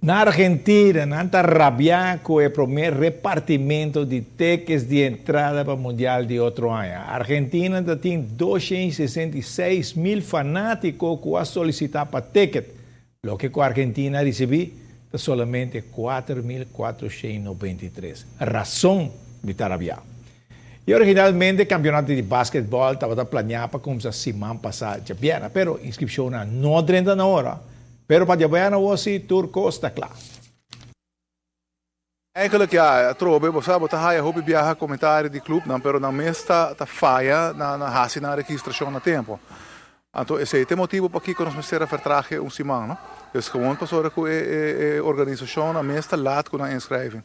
Na Argentina, nan ta rabia cu e prome repartimento di tickets di entrada pa Mundial di otro aña. Argentina ta tin 266 mil fanatico cu a solicita pa ticket. Loke cu Argentina a ricibi ta solamente 4.493. Rason di ta rabia. Y originalmente campeonato di basketball tabata planea pa cuminsa siman pasa diabierna, pero inscripcion no a drenta na ora. Pero pa diabierna si tur cos ta cla. Eigenlijk ja, atrobe, bo sa, bo ta haya hopi biaha comentario di club nan, pero nan mes ta faya na hasi nan registracion na tempo. Anto esey ta e motibo pakico nos mester a vertrage un siman, no? Dus gewoon pasobra cu e organisacion nan mes ta laat cu nan inschrijving.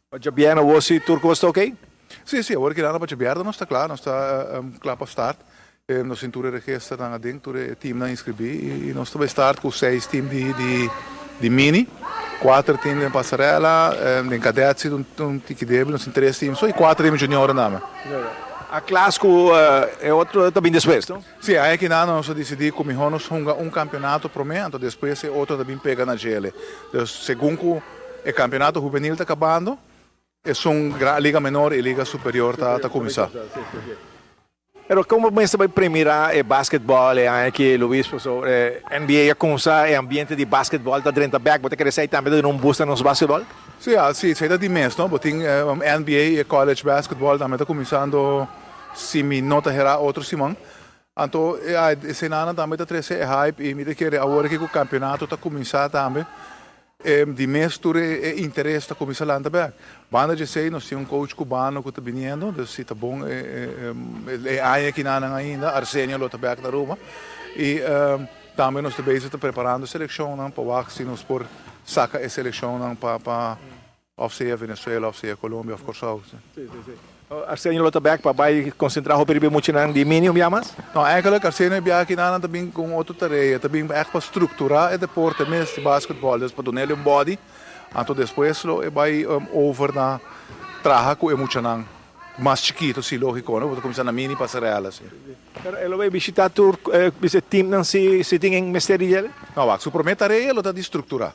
Pa djabièrnè awor si tur cos ta ok? Si, si, awor kinan pa djabièrnè nos ta cla, nos ta cla pa start. Nos tin tur e registernan aden, tur e teamnan inscribí y nos ta bay start cu seis team di mini, cuater team den pasarela, den cadet si un tiki debil, nos tin tres team so y cuater team junioren tambe. A klas cu e otro ta bin despues, no? Si, aña kinan nos a dicidi cu miho nos hunga un campeonato prome, anto despues e otro ta bin pega na djele. Dus segun cu e campeonato hubenil ta cabando, esun liga menor y liga superior ta cuminsa. Pero como mester bay premira e basketball e aña aki, Luis? Pasobra e NBA a cuminsa, e ambiente di basketball ta drenta bek. Bo ta kere esey tambe ta duna un boost na nos basketball? Si, si, esey ta di mes, no? Bo tin NBA y e college basketball tambe ta cuminsando, si mi no ta hera, otro siman. Anto eseynan tambe ta trece e hype y mi ta kere awor aki cu campeonato ta cuminsa tambe, di mes tur e interes ta cuminsa lanta bek. Banda di esey nos tin un coach cubano cu ta biniendo, dus si ta bon e aña kinanan ainda, Arsenio lo ta bek na Aruba. Y tambe nos ta bezig ta preparando seleccionnan pa wak si nos por saca e seleccionnan pa of sea Venezuela of sea Colombia of Corsou. Arsenio lo ta bek pa bay concentra hopi riba e muchanan di mini un bia mas? No, eigenlijk Arsenio e biaha kinanan ta bin cu un otro tarea, ta bin echt pa structura e deporte mes di basketball, dus pa dunele un body, anto despues lo e bay over na traha cu e muchanan mas chikito, si logico, no, bo ta cuminsa na mini pasarela, si. Pero e lo bay bishita tur e teamnan si tin en mester di djele? No, wak, su prome tarea lo ta di structura.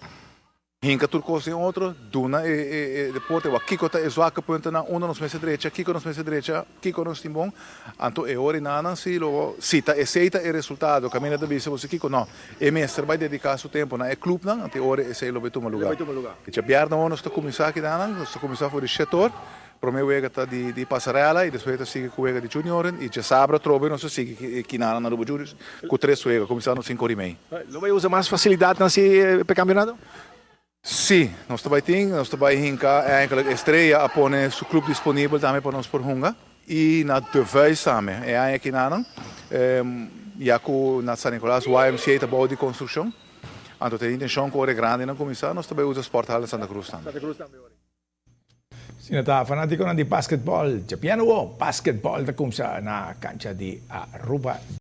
Hinka tur kos den otro, duna e deporte wak kiko ta e zwakke puntonan, unda nos mester drecha, kiko nos mester drecha, kiko nos tin bon. Anto e ora enanan si lo si ta esei ta e resultado kaminda ta bisa bo si kiko no, e mester bai dediká su tempo na e klupnan, anto e ora esei lo bai tuma lugá. Djabièrnè awor nos ta kuminsá kidanan, nos ta kuminsá for di shetor, promé wega ta di pasarela i despues ta sigui ku wega di junioren i djasabra atrobe nos ta sigui kinanan na Aruba Juniors ku tres wega kuminsando sinku ora i mei. Lo bai usa mas fasilidatnan si p'e kampionato? Si, nos ta bai tin, nos ta bai hinka eigenlijk Estrella a pone su club disponibel tambe pa nos por hunga y na De Vuijs tambe e aña kinanan ya cu na San Nicolas YMCA ta bou di construccion anto ta e intencion cu ora e grandinan cuminsa nos ta bai usa Sporthal na Santa Cruz tambe. Asina ta fanaticonan di basketball djabiano wo, basketball ta cuminsa na cancha di Aruba.